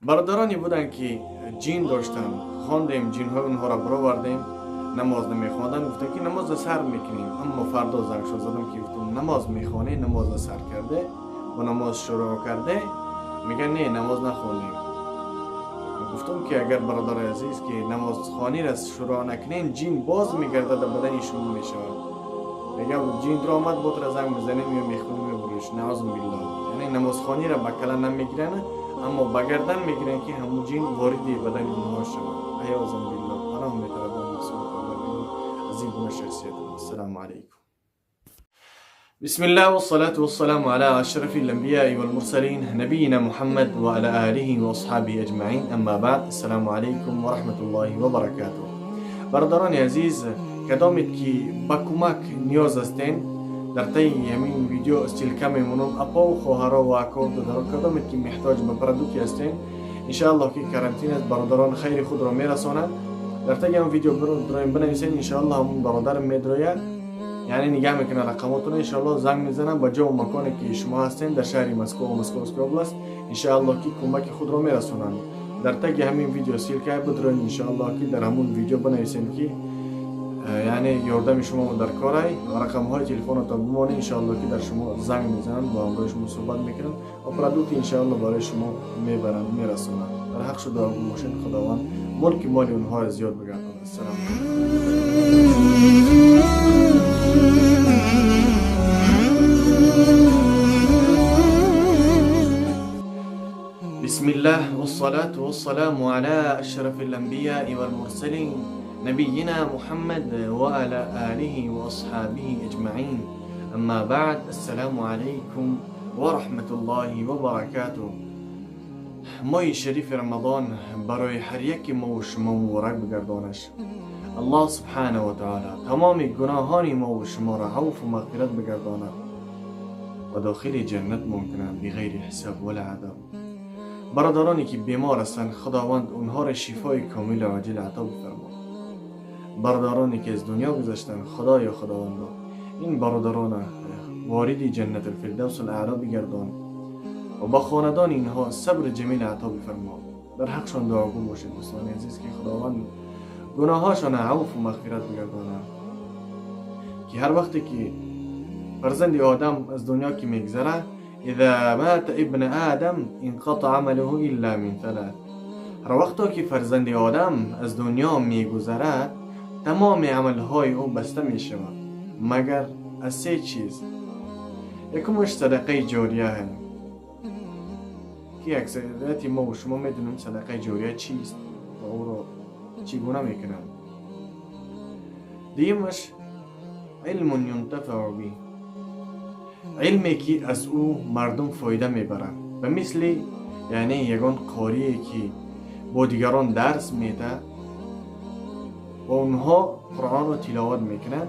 Бародароне буданд, ки ҷин доштанд, хондем, ҷинҳои онҳоро баровардем, намоз намехонданд, гуфтанд, ки намозро сар мекунем. Аммо фардо зангшон задам, ки гуфтам, намоз мехонӣ, намозро сар карде ва намоз шурӯъ карде? Мегӯянд, не, намоз нахондем. Гуфтам, ки агар, бародари азиз, ки намозхониро шурӯъ накунем, ҷин боз мегардад, дар бадани шумо мешавад. Мегӯям, ҷин омад, ботра занг мезанем ё мехонем ё буриш. Наъузу биллоҳ. Яъне намозхониро ба кала намегиранд, аммо ба гардан мегиранд, ки ҳамун ҷин вориди бадани онҳо шавад. Аёзан биллоҳ, паноҳ металабам аз ин гуна шахсият. Ассалому алайкум. بسم الله والصلاة والسلام على أشرف الأنبياء والمرسلين، نبينا محمد وعلى آله وأصحابه أجمعين، أما بعد، السلام عليكم ورحمة الله وبركاته. برادران عزیز، کدامید که با کمک نیاز هستین، در طی همین ویدیو ссылка میمونم. اپا و خواهرا و اکا و دادرا، کدامید که محتاج به продукт ی هستین، انشاءالله که карантин است، برادران خیر خود را میرسانند. در طی هم ویدیو درایم بنویسین، انشاءالله همون برادر میدروید، یعنی نگاه میکنه رقماتون، انشاءالله زنگ میزنن با جا و مکانی که شما هستین در شهر مسکو و Московской область، انشاءالله که کمک خود را میرسونند. در تگ همین ویدیو ссылка بدرین، انشاءالله که در همون ویدیو بنویسین که یعنی یاردم شما در کارای و رقم های تلفن تا بمانه، انشاءالله که در شما زنگ میزنن، با همراه شما صحبت میکنن و продукт انشاءالله برای شما میبرن، میرسونن. در حق شده باشین، خداوند ملک مال اونها را زیاد بگرداند. السلام علیکم. بسم الله والصلاة والسلام على أشرف الأنبياء والمرسلين، نبينا محمد وعلى آله وأصحابه أجمعين، أما بعد، السلام عليكم ورحمة الله وبركاته. ماه شریف رمضان برای هر یک ما و شما مبارک بگردانش. الله سبحانه و تعالی تمام گناهان ما و شما را عفو و مغفرت بگرداند و داخل جنت ممکنه بغیر حساب ولا عذاب. برادرانی که بیمار هستند، خداوند اونها را شفای کامل و عاجل عطا بفرما. برادرانی که از دنیا گذشتند، خدایا، خداوندا، این برادران وارد جنت الفردوس الاعلی بگردان و با خاندان اینها صبر جمیل عطا بفرما. در حقشان دعاگو باشید دوستان عزیز، که خداوند گناهاشان عفو و مغفرت بگرداند، که هر وقتی که فرزند آدم از دنیا که میگذره، اذا مات ابن آدم انقطع عمله الا من ثلاث. هر وقتا که فرزند آدم از دنیا میگذرد، تمام عملهای او بسته می شود مگر از سه چیز. یکمش صدقه جاریه هست که اکثریت ما و شما میدونیم صدقه جاریه چیست و او را چگونه میکنند. دیمش علم ینتفع به، علمی که از او مردم فایده میبرند، به مثل یعنی یگان قاری که با دیگران درس میده و اونها قرآن رو تلاوت میکنند،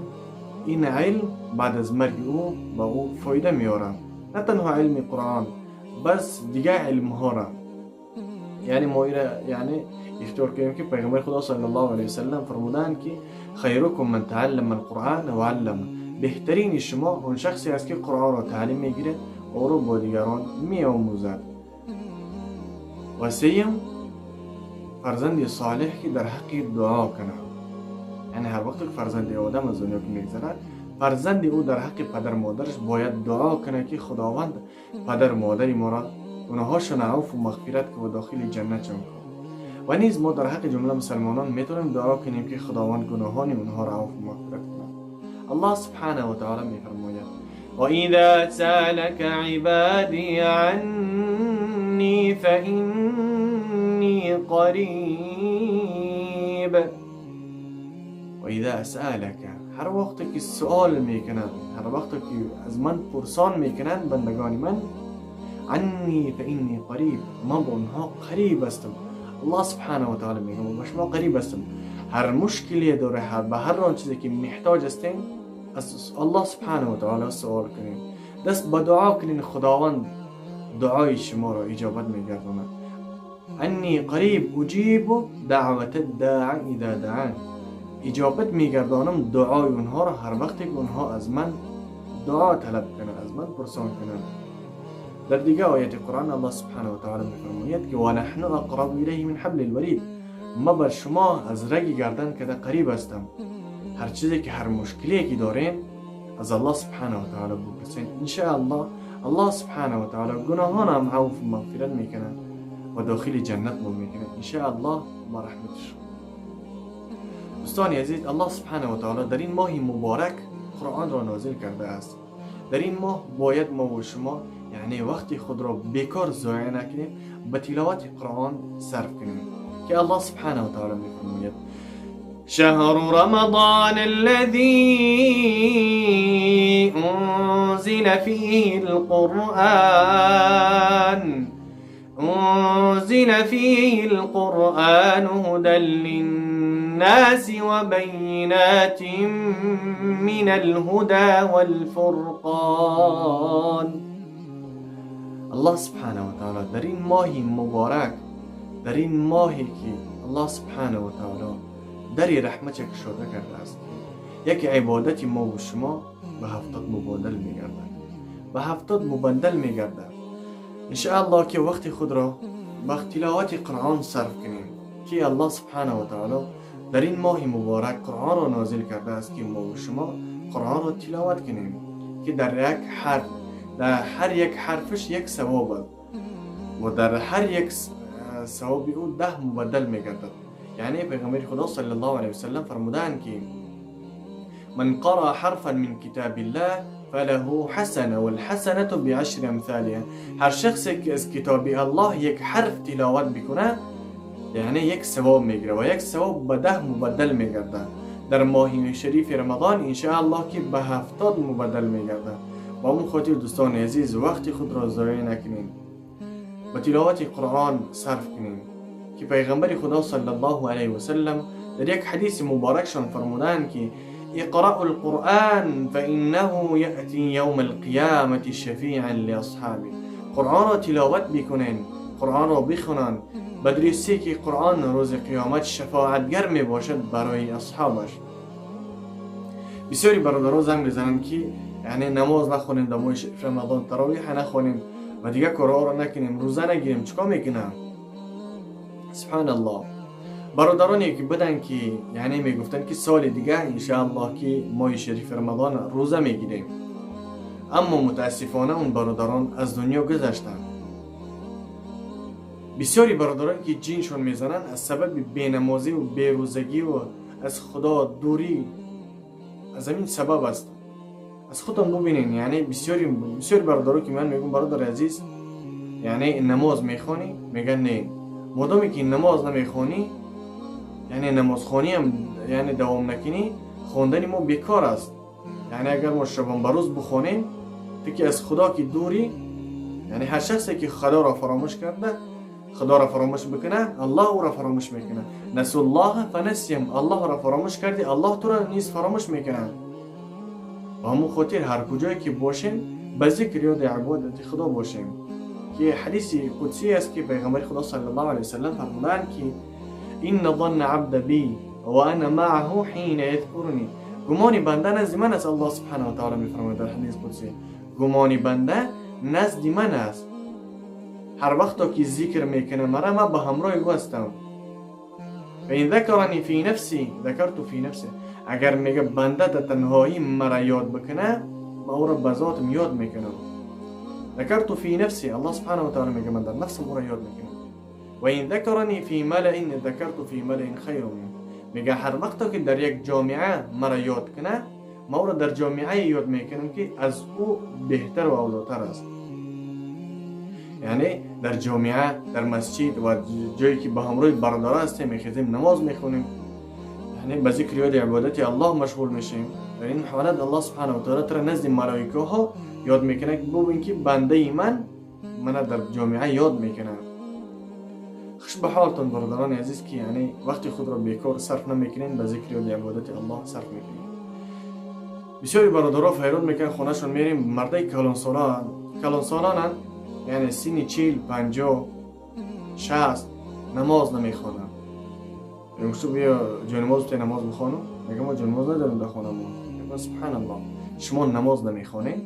این علم بعد از مرگ او به او فایده میارند. نه تنها علم قرآن، بس دیگه علم ها را. یعنی ما یعنی اختیار کنیم که پیغمبر خدا صلی الله علیه وسلم فرمودند که خیرکم من تعلم القرآن و علم، بهترین شما اون شخصی است که قرآن را تعلیم میگیره و او را با دیگران میآموزد. و سیم فرزند صالح که در حق دعا کنه. یعنی هر وقت که فرزند آدم از دنیا که میگذرد، فرزند او در حق پدر مادرش باید دعا کنه که خداوند پدر مادری ما را گناهاشون عفو و مغفرت که و داخل جنت شون کن. و نیز ما در حق جمله مسلمانان میتونیم دعا کنیم که خداوند گناهان اونها را عفو و مغفرت کنه. الله سبحانه و تعالی میفرماید: وإذا سألك عبادي عني فإني قريب. وإذا سألك، هر وقت که سوال میکنند، هر وقت که از من پرسان میکنند بندگان من، عني فإني قريب، من با اونها قریب هستم. الله سبحانه و تعالی میگه من با شما قریب هستم. هر مشکلی داره، هر به هر آن چیزی که محتاج هستین، از الله سبحانه و تعالی سوال کنین، دست به دعا کنین، خداوند دعای شما را اجابت میگرداند. عني قريب أجيب دعوة الداع إذا دعان، اجابت میگردانم دعای اونها را هر وقتی که اونها از من دعا طلب کنند، از من پرسان کنند. در دیگه آیت قرآن الله سبحانه و تعالی میفرماید که و نحن اقرب الیه من حبل الورید، ما بر شما از رگ گردن کده قریب هستم. هر چیزی که هر مشکلی که دارین از الله سبحانه و تعالی بپرسین، ان شاء الله الله سبحانه و تعالی گناهان هم عفو و مغفرت میکنه و داخل جنت مون میکنه ان شاء الله با رحمتش. دوستان عزیز، الله سبحانه و تعالی در این ماه مبارک قرآن را نازل کرده است. در این ماه باید ما و شما یعنی وقتی خود را بیکار ضایع نکنیم، به تلاوت قرآن صرف کنیم که الله سبحانه و تعالی میفرماید شهر رمضان الذي أنزل فيه القرآن هدى للناس وبينات من الهدى والفرقان. الله سبحانه و تعالی در این ماه مبارک، در این ماهی که الله سبحانه و تعالی در رحمت کشاده کرده است، یک عبادت ما و شما به 70 مبادل میگردد، به 70 مبدل میگردد. ان شاء الله که وقت خود را به تلاوت قرآن صرف کنیم که الله سبحانه و تعالی در این ماه مبارک قرآن را نازل کرده است که ما و شما قرآن را تلاوت کنیم که در یک حرف، در هر یک حرفش یک ثواب است و در هر یک ثواب او 10 مبدل میگردد. یعنی پیغمبر خدا صلی الله علیه وسلم فرمودند که من قرأ حرفا من کتاب الله فله حسنه والحسنه بعشر امثالها. هر شخصی که از کتاب الله یک حرف تلاوت بکنه یعنی یک ثواب میگیره و یک ثواب به 10 مبدل میگرده. در ماه شریف رمضان ان شاء الله که به 70 مبدل میگرده. با اون خاطر دوستان عزیز، وقت خود را ضایع نکنین، به تلاوت قرآن صرف کنین که پیغمبر خدا صلی الله علیه و سلم در یک حدیث مبارکشان فرمودند که اقرأوا القرآن فإنه یأتی یوم القیامة شفیعا لأصحابه. قرآن را تلاوت بکنین، قرآن را بخونن، بدرسی که قرآن روز قیامت شفاعتگر می باشد برای اصحابش. بسیاری برادرها زنگ میزنند که یعنی نماز نخونیم در ماه رمضان، تراویح نخونیم و دیگه کارها را نکنیم، روزه نگیریم، چیکار میکنم؟ سبحان الله. برادرانی که بدن که یعنی میگفتن که سال دیگه ان شاء الله که ماه شریف رمضان روزه میگیریم، اما متاسفانه اون برادران از دنیا گذشتند. بسیاری برادران که جینشون میزنن از سبب بینمازی و بیروزگی و از خدا دوری، از همین سبب است. از خودم ببینین، یعنی بسیاری برادران که من میگم برادر عزیز یعنی نماز میخوانی؟ میگن نه. مادامی که نماز نمیخوانی، یعنی نمازخوانی هم یعنی دوام نکنی، خواندن ما بیکار است. یعنی اگر ما شبان بروز بخونیم تو که از خدا که دوری، یعنی هر شخصی که خدا را فراموش کرده، خدا را فراموش بکنه، الله او را فراموش میکنه. نسوا الله فنسیم، الله را فراموش کردی، الله تو را نیز فراموش میکنه. و همون خاطر هر کجایی که باشیم به ذکر یاد عبادت خدا باشیم که حدیث قدسی است که پیغمبر خدا صلی الله علیه وسلم فرمودند که این ظن عبد بی و انا معه حین یذکرنی. گمان بنده نزد من است. الله سبحانه و تعالی میفرماید در حدیث قدسی گمان بنده نزد من است، هر وقت که ذکر میکنه مرا من به همراه او هستم. و این ذکرنی فی نفسی ذکرت فی نفسی. اگر میگه بنده در تنهایی مرا یاد بکنه، من او را به ذاتم یاد میکنم. ذکرت فی نفسی، الله سبحانه و تعالی میگه من در نفسم او را یاد میکنم. و این ذکرنی فی ملأ ذکرت فی ملأ خیر منه. میگه هر وقت که در یک جامعه مرا یاد کنه، ما او را در جامعه یاد میکنم که از او بهتر و اولاتر است. یعنی در جامعه، در مسجد و جایی که به همراه برادران هستیم، میخیزیم نماز میخونیم، یعنی به ذکر یاد عبادت الله مشغول میشیم. در این حالت الله سبحانه و تعالی تر نزد ملائکه ها یاد میکنه که ببین که بنده من در جامعه یاد میکنه. خوش به حالتون برادران عزیز که یعنی وقتی خود را بیکار صرف نمیکنین، به ذکر یاد عبادت الله صرف میکنین. بسیاری برادرها فریاد میکنن خونهشون میریم، مردای کلانسالانن، یعنی سن 40 50 60 نماز نمیخوانن. میگم بیا جای نماز تو نماز بخوانم، میگم ما جای نماز نداریم در خونمون. میگم سبحان الله، شما نماز نمیخوانین؟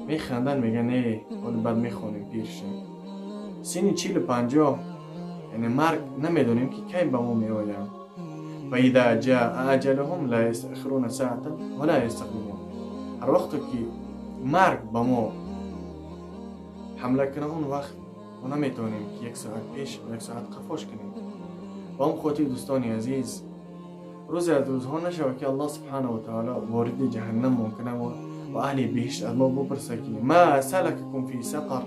میخندن میگن نه حالا بعد میخوانیم پیر شیم. سن 40-50 یعنی مرگ نمیدونیم که کی به ما میآید. فاذا جاء اجلهم لا یستأخرون ساعة ولا یستقدمون. هر وقت که مرگ به ما حمله کنه اون وقت ما نمیتونیم که یک ساعت پیش و یک ساعت قفاش کنیم. با اون خاطر دوستان عزیز، روزی از روزها نشود که الله سبحانه و تعالی وارد جهنم ممکنه و اهل بهشت از ما بپرسه که ما سلککم فی سقر،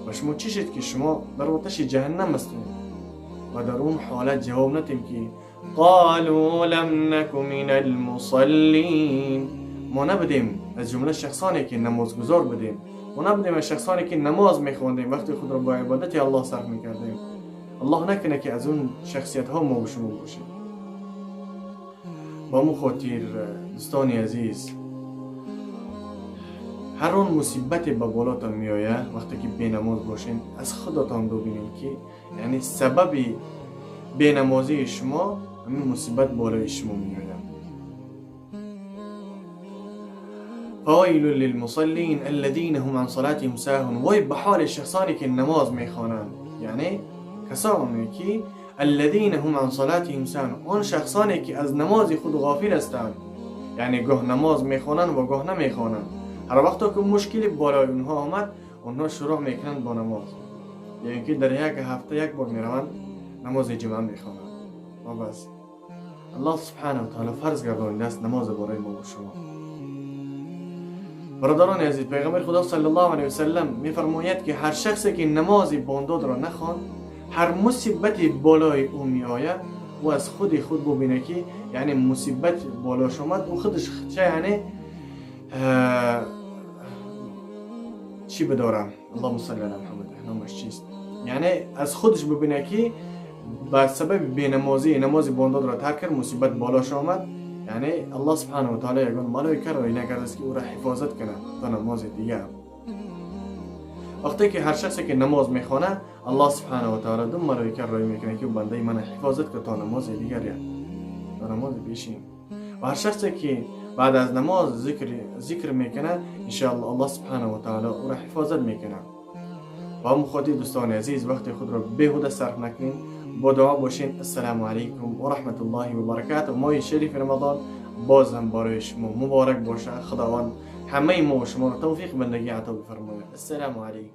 و شما چی شد که شما در آتش جهنم هستید؟ و در اون حالت جواب ندیم که قالوا لم نک من المصلین. ما نبودیم از جمله شخصانی که نمازگزار بودیم، ما نبودیم از شخصانی که نماز میخواندیم، وقتی خود را با عبادت الله صرف میکردیم. الله نکنه که از اون شخصیت ها ما و شما باشیم. با مو خاطر دوستان عزیز، هر اون مصیبت به بالاتان میآید وقتی که بینماز باشین، از خودتان ببینین که یعنی سبب بینمازی شما همین مصیبت بالای شما میآید. فویل للمصلین الذین هم عن صلاتهم ساهون. وای به حال شخصانی که نماز میخوانند، یعنی کسانی که الذین هم عن صلاتهم ساهون، آن شخصانی که از نماز خود غافل هستند، یعنی گاه نماز میخوانند و گاه نمیخوانند. هر وقت که مشکلی بالای اونها آمد، اونها شروع میکنند با نماز، یعنی که در یک هفته یک بار میروند نماز جمعه میخوانند و بس. الله سبحانه و تعالی فرض گردانیده است نماز برای ما و شما. برادران عزیز، پیغمبر خدا صلی الله علیه و سلم میفرماید که هر شخصی که نماز بامداد را نخواند، هر مصیبتی بالای او میآید و از خود خود ببینه که یعنی مصیبت بالاش آمد و خودش چه یعنی چی بدارم، اللهم صل علی محمد، نامش چیست، یعنی از خودش ببینه که به سبب بینمازی نماز بامداد را ترک کرد، مصیبت بالاش آمد، یعنی الله سبحانه و تعالی یگان ملائکه را نکرده است که او را حفاظت کنه تا نماز دیگه. وقتی که هر شخصی که نماز میخوانه، الله سبحانه و تعالی دو ملائکه را میکنه که بنده من حفاظت کنه تا نماز دیگر، تا نماز پیشین. و هر شخصی که بعد از نماز ذکر میکنه، ان شاء الله الله سبحانه و تعالی او را حفاظت میکنه. و هم خاطر دوستان عزیز، وقت خود را بیهوده صرف نکنین، با دعا باشین. السلام علیکم و رحمت الله و برکاته. ماه شریف رمضان باز هم برای شما مبارک باشه. خداوند همه ما و شما را توفیق بندگی عطا بفرماید. السلام علیکم.